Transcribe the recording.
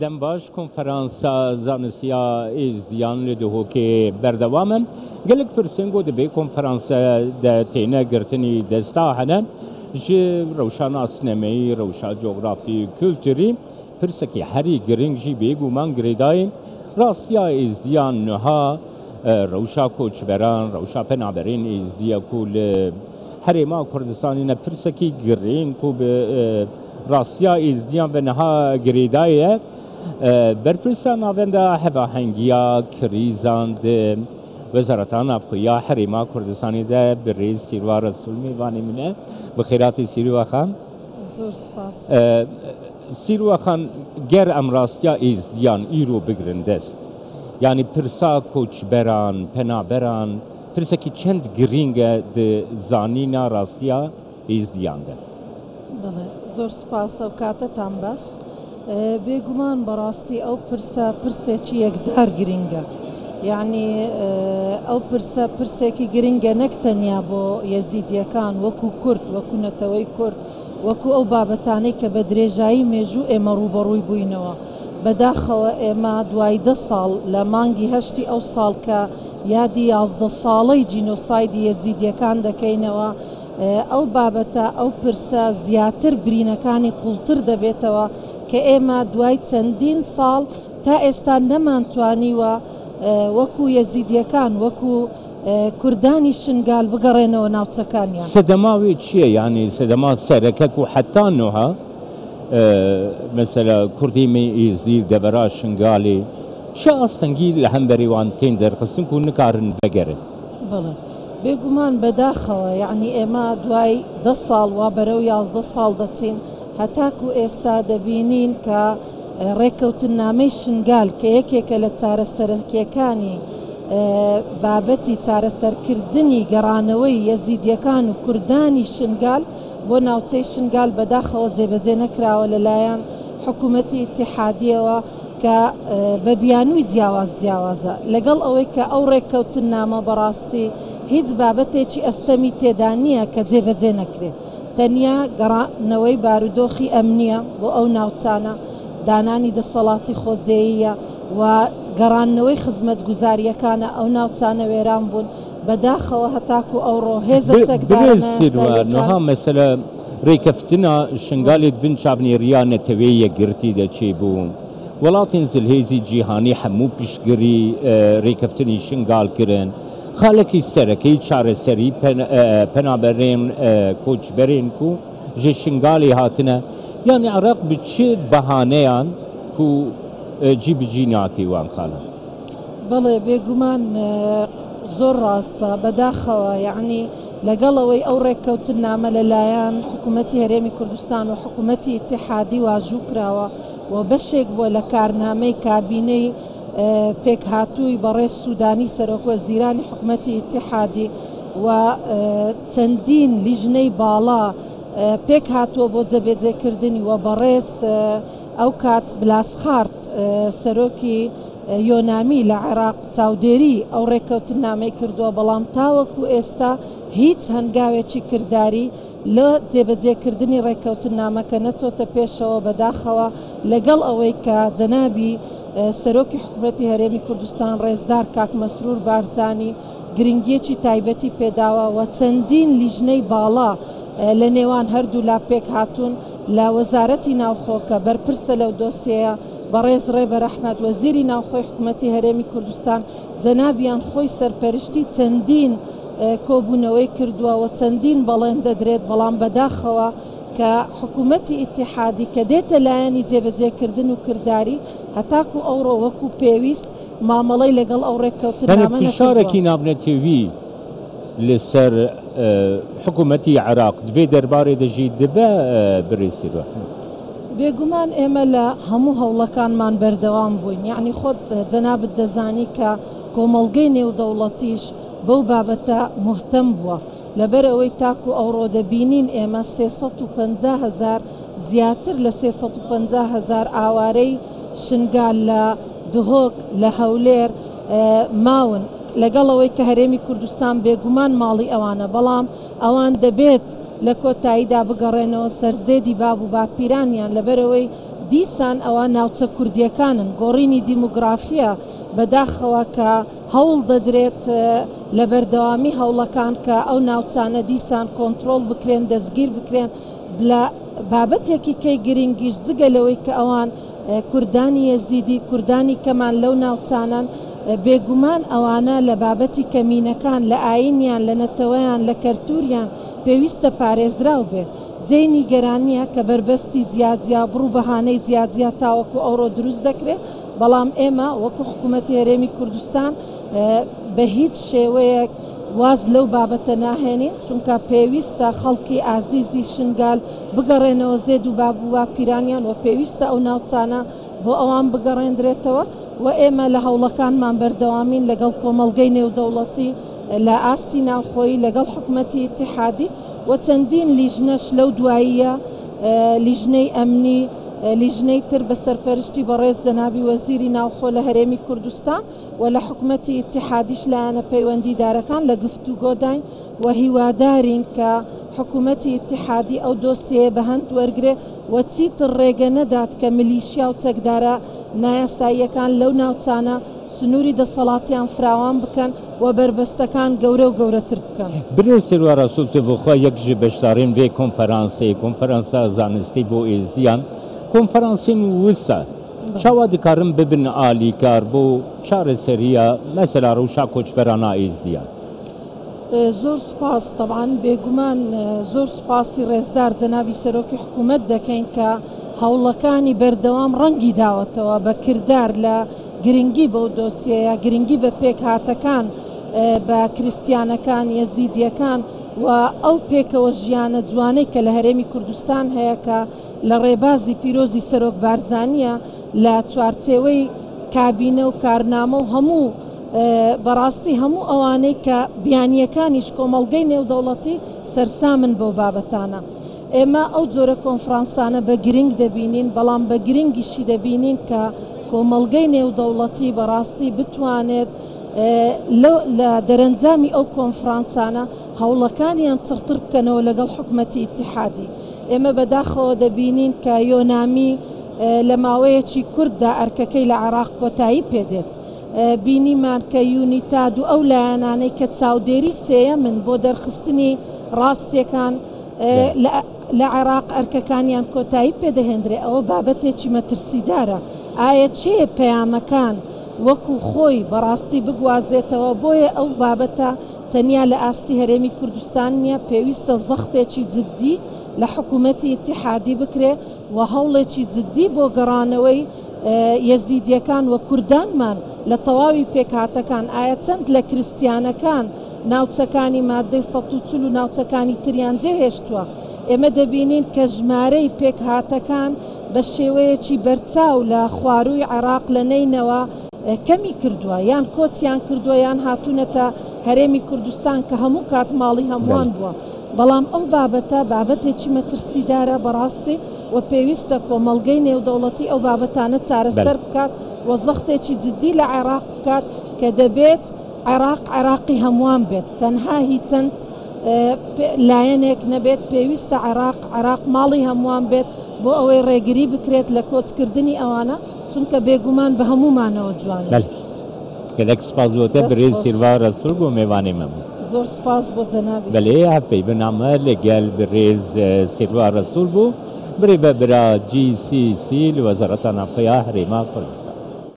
Dem baş, Konferansa Zanistî ya Êzdiyan li Duhokê berdewam e. Gelek pirsên ku di vê konferanse de têne girtinî desta hene. Ji rewşa nasnemeyî, rewşa cografî, kulturî pirsekî herî giring jî bêguman girêdayî rastiya Êzdiyan niha rewşa koçberan, rewşa penaberên Êzdî ye ku li Herêma Kurdistanê ne pirsekî girîng ku bi Rastiya Êzdiyan ve niha girêdayê ye. Berpirsa Navenda Hevahengiya Krîzan di Wezareta Navxwe ya Herêma Kurdistanê de Birêz Sîrwa Resûl mêvanê min e. Bi xêratê Sîrwa Xan. Zor spas. Sîrwa Xan, ger em rastiya Êzdiyan îro bigirin dest, yanî pirsa koçberan, penaberan pirsekî çend girîng e di zanîna rastiya Êzdiyan de. Belê, zor spas ew katetan baş. Bêguman bi rastî ew pirse pirsekî yekcar girîng e. Yanî ew pirse pirsekî girîng e nek tenya bo Yezîdiyekan wekû Kurd, wekû neteweyî Kurd, wekû ew babetanê ke bi dirêjayî mêjû ême rûberûy bûyînewe. Bedaxewe ême dwayî deh sal li mangî heştî ew sal ke yadî 11 saleyî cînosaydî Yezîdiyekan dekeynewe ئەو بابەتە، ئەو پرسە زیاتر برینەکانی قوڵتر دەبێتەوە کە ئێمە دوای چەندین ساڵ تا ئێستا نەمانتوانیوە وەکو یەزیدیەکان، وەکو کوردانی شنگال بگەڕێنەوە ناوچەکانیان. سەدەما وێ چییە؟ یانی سەدەما سەرەکە کو حەتا نوها مەسەلا کوردی مێ ئێزدی دەڤەرا شنگالێ چ ئاستەنگی لە هەمبەرێ وان تێن دەرخستن کو نکارن ڤەگەرن؟ بەڵێ بێگومان بەداخەوە یەعنی ئێمە دوای 10 ساڵ وا بەرەو 11 ساڵ دەچین هەتاکو ئێستا دەبینین کە ڕێککەوتننامەی شنگال کە یەکێکە لە چارەسەرەکیەکانی بابەتی چارەسەرکردنی گەڕانەوەی یەزیدیەکان و کوردانی شنگال بۆ ناوچەی شنگال بەداخەوە جێبەجێ نەکراوە لەلایەن حکوومەتی ئیتیحادیەوە کە بە بیانووی جیاواز جیاوازە لەگەڵ ئەوەی کە ئەو ڕێککەوتننامە بەڕاستی هیچ بابەتێکی ئەستەمی تێدا نییە کە جێبەجێ نەکرێت تەنیا گەڕانەوەی بارودۆخی ئەمنییە بۆ ئەو ناوچانە دانانی دەسەڵاتی خۆجێیە و گەڕاندنەوەی خزمەتگوزارییەکانە ئەو ناوچانە وێران بوون بەداخەوە هەتاکو ئەوڕۆ هێزە چەکدارە برێز سیروە نایاساییەکان نها مەسەلە رێکەفتنا شنگالێ بن چاڤنێریا نەتەوێ یەکگرتی دە چێ بوو. وڵاتێن زلهێزی جیهانی هەموو پشتگری رێکەفتنی شنگال کرن. خالەکی سەرەکەی چارەسەری پەنابەرێن کۆچبەرێن کو ژ شنگالێ هاتنە یانی عراق bi çi behaneyan ku cî bi cî nakê wan xalan؟ بەڵێ بێگومان زۆر ڕاستە بەداخەوە یەعنی لەگەڵ ئەوەی ئەو ڕێککەوتننامە لەلایەن حکوومەتی هەرێمی کوردستان و حکوومەتی ئیتیحادی واژوو کراوە و بەشێک بووە لە کارنامەی کابینەی پێکهاتووی بەڕێز سوودانی سەرۆک وەزیرانی حکوومەتی ئیتیحادی و چەندین لیژنەی باڵا پێکهاتووە بۆ جێبەجێکردنی و بەڕێز ئەو کات بلاسخارت سەرۆکی یۆنامی لە عێراق چاودێری ئەو ڕێککەوتننامەی کردووە، بەڵام تاوەکو ئێستا هیچ هەنگاوێکی کرداری لە جێبەجێکردنی ڕێککەوتننامەکە نەچۆتە پێشەوە. بەداخەوە لەگەڵ ئەوەی کە جەنابی سەرۆکی حکوومەتی هەرێمی کوردستان ڕێزدار کاک مەسرور بارزانی گرنگیەکی تایبەتی پێداوە و چەندین لیژنەی باڵا لە نێوان هەردوولا پێک هاتوون لە وەزارەتی ناوخۆ کە بەرپرسە لەو دۆسیەیە بەڕێز ڕێبەر ئەحمەد وەزیری ناوخۆی حکوومەتی هەرێمی کوردستان جەنابیان خۆی سەرپەرشتی چەندین کۆبوونەوەی کردووە و چەندین بەڵێن دەدرێت، بەڵام بەداخەوە کە حکوومەتی ئیتیحادی کە دێتە لایەنی جێبەجێکردن و کرداری هەتاکو ئەوڕۆ وەکو پێویست مامەڵەی لەگەڵ ئەو یعنی ڕێککەوتننامە نەکردووە. فشارێکی ناونەتەوی لەسەر حکوومەتی عێراق دوێ دەربارێ دەژی دبە برێز سیروە؟ بێگومان ئێمە لە هەموو هەوڵەکانمان بەردەوام بووین، یعنی خۆت جەنابت دەزانی کە کۆمەڵگەی نێودەوڵەتیش بەو بابەتە مهتەم بووە، لەبەر ئەوەی تاکو ئەوڕۆ دەبینین ئێمە 350 هەزار زیاتر لە 350 هەزار ئاوارەی شنگال لە دهۆک لە هەولێر ماون، لەگەڵ ئەوەی کە هەرێمی کوردستان بێگومان ماڵی ئەوانە، بەڵام ئەوان دەبێت لە کۆتاییدا بگەڕێنەوە سەرزێدی باب و باپیرانیان، لەبەرەوەی دیسان ئەوە ناوچە کوردییەکانن، گۆڕینی دیموگرافییە بەداخەوە کە هەوڵ دەدرێت لە بەردەوامی هەوڵەکان کە ئەو ناوچانە دیسان کۆنترۆڵ بکرێن، دەستگیر بکرێن. لە بابەتێکی کەی گرنگیش جگە لەوەی کە ئەوان کوردانی یەزیدی، کوردانی کەمان لەو ناوچانەن، بێگومان ئەوانە لە بابەتی کەمینەکان لە ئایینیان، لە نەتەوەیان، لە کەلتووریان پێویستە پارێزراو بێ. جێی نیگەرانییە کە بەربەستی جیاجیا، بڕ و بەهانەی جیاجیا تاوەکو ئەوڕۆ دروست دەکرێ، بەڵام ئێمە وەکو حکوومەتی هەرێمی کوردستان بە هیچ شێوەیەک واز لەو بابەتە ناهێنین، چونکە پێویستە خەڵکی ئازیزی شنگال بگەڕێنەوە زێد و باب و باپیرانیان و پێویستە ئەو ناوچانە بۆ ئەوان بگەڕێندرێتەوە و ئێمە لە هەوڵەکانمان بەردەوامین لەگەڵ کۆمەڵگەی نێودەوڵەتی لە ئاستی ناوخۆیی لەگەڵ حکومەتی ئیتیحادی و چەندین لیژنەش لەو دواییە لیژنەی ئەمنی لیژنەی تر بە سەرپەرشتی بەڕێز جەنابی وەزیری ناوخۆ لە هەرێمی کوردستان و لە حکومەتی ئیتیحادیش لایەنە پەیوەندیدارەکان لە گفتوگۆداین و هیوادارین کە حکومەتی ئیتیحادی ئەو دۆسیەیە بە هەند وەرگرێ و چیتر ڕێگە نەدات کە ملیشیا و چەکدارە نایاساییەکان لەو ناوچانە سنووری دەسەڵاتیان فراوان بکەن و بەربەستەکان گەورە و گەورەتر بکەن. برێز سروە رەسوڵ تو بخوا یەک ژ بەشدارێن ڤێ کۆنفەرانسێ، کۆنفەرانسا زانستی بۆ ئێزدیان، کۆنفەرانسێن وسا چاوا دکارن ببن ئالیکار بۆ چارەسەرییا مەسەلا رەوشا کۆچبەرانا ئێزدیان؟ زۆر سوپاس، تەبعەن بێگومان زۆر سوپاسی ڕێزدار جەنابی سەرۆکی حکوومەت دەکەین کە هەوڵەکانی بەردەوام ڕەنگی داوەتەوە بە کردار لە گرنگی بەو دۆسیەیە، گرنگی بە پێکهاتەکان، بە کریستیانەکان، یەزیدیەکان و ئەو پێکەوە ژیانە جوانەی کە لە هەرێمی کوردستان هەیە کە لە ڕێبازی پیرۆزی سەرۆک بارزانیە لە چوارچێوەی کابینە و کارنامە و هەموو بەڕاستی هەموو ئەوانەی کە بیانییەکانیش کۆمەڵگەی نێودەوڵەتی سەرسامن بەو بابەتانە. ئێمە ئەو جۆرە کۆنفرانسانە بە گرنگ دەبینین، بەڵام بە گرنگیشی دەبینین کە کۆمەڵگەی نێودەوڵەتی بەڕاستی بتوانێت لە دەرەنجامی ئەو کۆنفرانسانە هەوڵەکانیان چڕتر بکەنەوە لەگەڵ حکومەتی ئیتیحادی. ئێمە بەداخەوە دەبینین کە یۆنامی لە ماوەیەکی کورتدا ئەرکەکەی لە عێراق کۆتایی پێدێت. بینیمان کە یونیتاد و ئەو لایەنانەی کە چاودێری سێیەمن بۆ دەرخستنی ڕاستیەکان لە عێراق ئەرکەکانیان کۆتایی پێدەهێندرێ، ئەوە بابەتێکی مەترسیدارە. ئایا کێ پەیامەکان وەکو خۆی بەڕاستی بگوازێتەوە؟ بۆیە ئەو بابەتە تەنیا لە ئاستی هەرێمی کوردستان نییە، پێویستە زەختێکی جددی لە حکوومەتی ئیتیحادی بکرێ و هەوڵێکی جددی بۆ گەڕانەوەی یەزیدیەکان و کوردانمان لە تەواوی پێکهاتەکان، ئایا چەند لە کریستیانەکان ناوچەکانی ماددەی 140 و ناوچەکانی تریان جێهێشتووە؟ ئێمە دەبینین کە ژمارەی پێکهاتەکان بە شێوەیەکی بەرچاو لە خوارووی عێراق لە نەینەوا کەمی کردووە، یان کۆچیان کردووە یان هاتوونەتە هەرێمی کوردستان کە هەموو کات ماڵی هەمووان بووە. بەڵام ئەو بابەتە بابەتێکی مەترسیدارە بەڕاستی و پێویستە کۆمەڵگەی نێودەوڵەتی ئەو بابەتانە چارەسەر بکات و زەختێکی جدی لە عێراق بکات کە دەبێت عێراق عێراقی هەمووان بێت تەنها هی چەند لایەنێک نەبێت، پێویستە عێراق عێراق ماڵی هەمووان بێت بۆ ئەوەی ڕێگری بکرێت لە کۆچکردنی ئەوانە، چونکە بێگومان بە هەموومانەوە جوانە. بەلێ گەلەک سپاس بۆ تە دەست برێز خۆش. سیرڤا رەسول بۆ مێوانێ مە بوو. زۆر سپاس بۆ جەنابیشت. بەلێ هەڤپەیڤنا مە لەگەل برێز سیرڤا رەسول بوو برێ بە برا جی سی سی لە وەزارەتا ناوخۆیا هەرێما کوردستان.